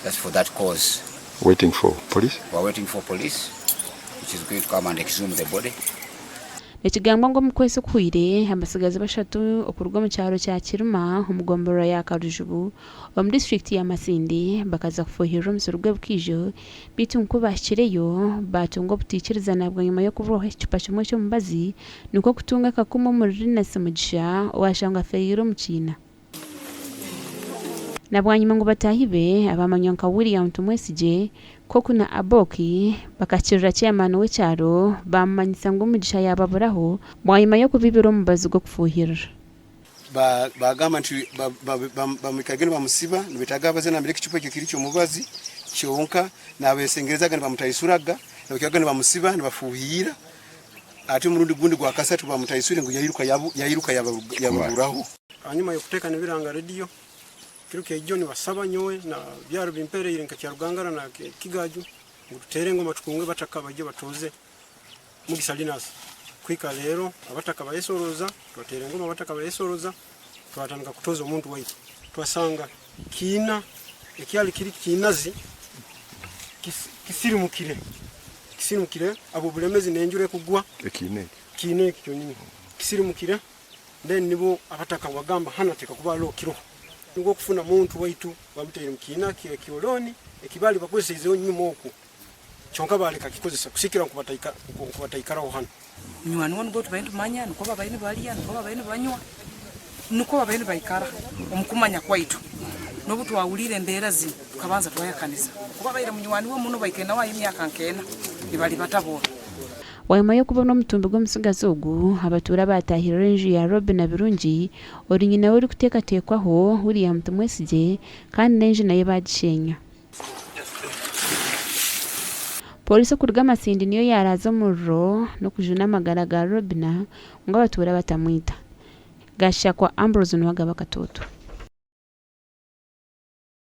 That's for that cause. Waiting for police? We are waiting for police which is going to come and exhume the body. Nikigambwa ngu omu kwezi okuhweire, abatsigazi bashatu okuruga omu kyaro kya Kirima omu gomborora ya Karujubu omu disiturikiti ya Masindi bakaza kufuhirira omusiri gw'ebikaijo beitu ngu kubahikireyo baatunga obutaikirizana bwanyima y'okuburwaho ekicupa kimwe ky'omubazi nikwo kutunga akakumu omuri Linus Mugisha owashangwa afeereire omu kiina. Na bwanyima ngu bataahi be abamanywa nka William Tumwesigye, Koku na Aboki bakakirira chairman w'ekyaro baamumanyisa ngu Mugisha yaababuraho bwanyima y'okubibira omubazi gw'okufuuhirira. Baagamba nti bamwikage nibamusiba nibetaaga abaze nambere ekicupa ekyo kiri ky'omubazi kyonka naabesengerezaga nibamutaisuraga nibakiraga nibamusiba nibafuuhiira ati omurundi gundi gwakasatu bamutaiswire ngu yairuka yairuka yababuraho. Hanyuma y'okuteeka nibiranga rediyo, kiro kyaijo nibasaba nyowe na byaro bimpereire nka Kyarugangara na Kigaju ngu tuteere engoma tukunge abataka baije batooze Mugisa Linus. Kuhika leero abataka bayesoroza, twateera engoma abataka bayesoroza, twatandika kutooza omuntu waitu. Twasanga kiina ekyali kiri kiinazi kisirimukire, kisirimukire habw'obulemezi n'enjura ekugwa. Ekiina eki? Kiina eki kyonyini kisirimukire. Then nibo abataka bagamba hanu hateekwa kuba haroho kiroho. Nukwo okufuna muntu waitu bamutaire mu kiina ky'ekyolooni eki baali bakozeseizeho enyuma okwo, kyonka baaleka kikozesa kusiikira ngu bataikaraho hanu. Munywani we nigwo tubaire nitumanya, nikwo babaire nibarya, nikwo babaire nibanywa, nikwo babaire nibaikara omu kumanya kwaitu. N'obu twahuriire embeera zinu, tukabanza twayehakanisa ku babaire munywani we muno baikaire nawe aha emyaka nk'ena nibaribata boona. Bwanyima y'okubona omutumbi gw'omutsigazi ogu, abatuura baataahirira enju ya Robina Birungi, ori nyina w'orikuteekateekwaho, William Tumwesigye, kandi n'enju nayo baagisheenya. Pooriisi okuruga Masindi niyo yaaraaza omuriro n'okujuna amagara ga Robina ngu abatuura batamwita. Gashakwa Ambrose niwe agaba akatooto.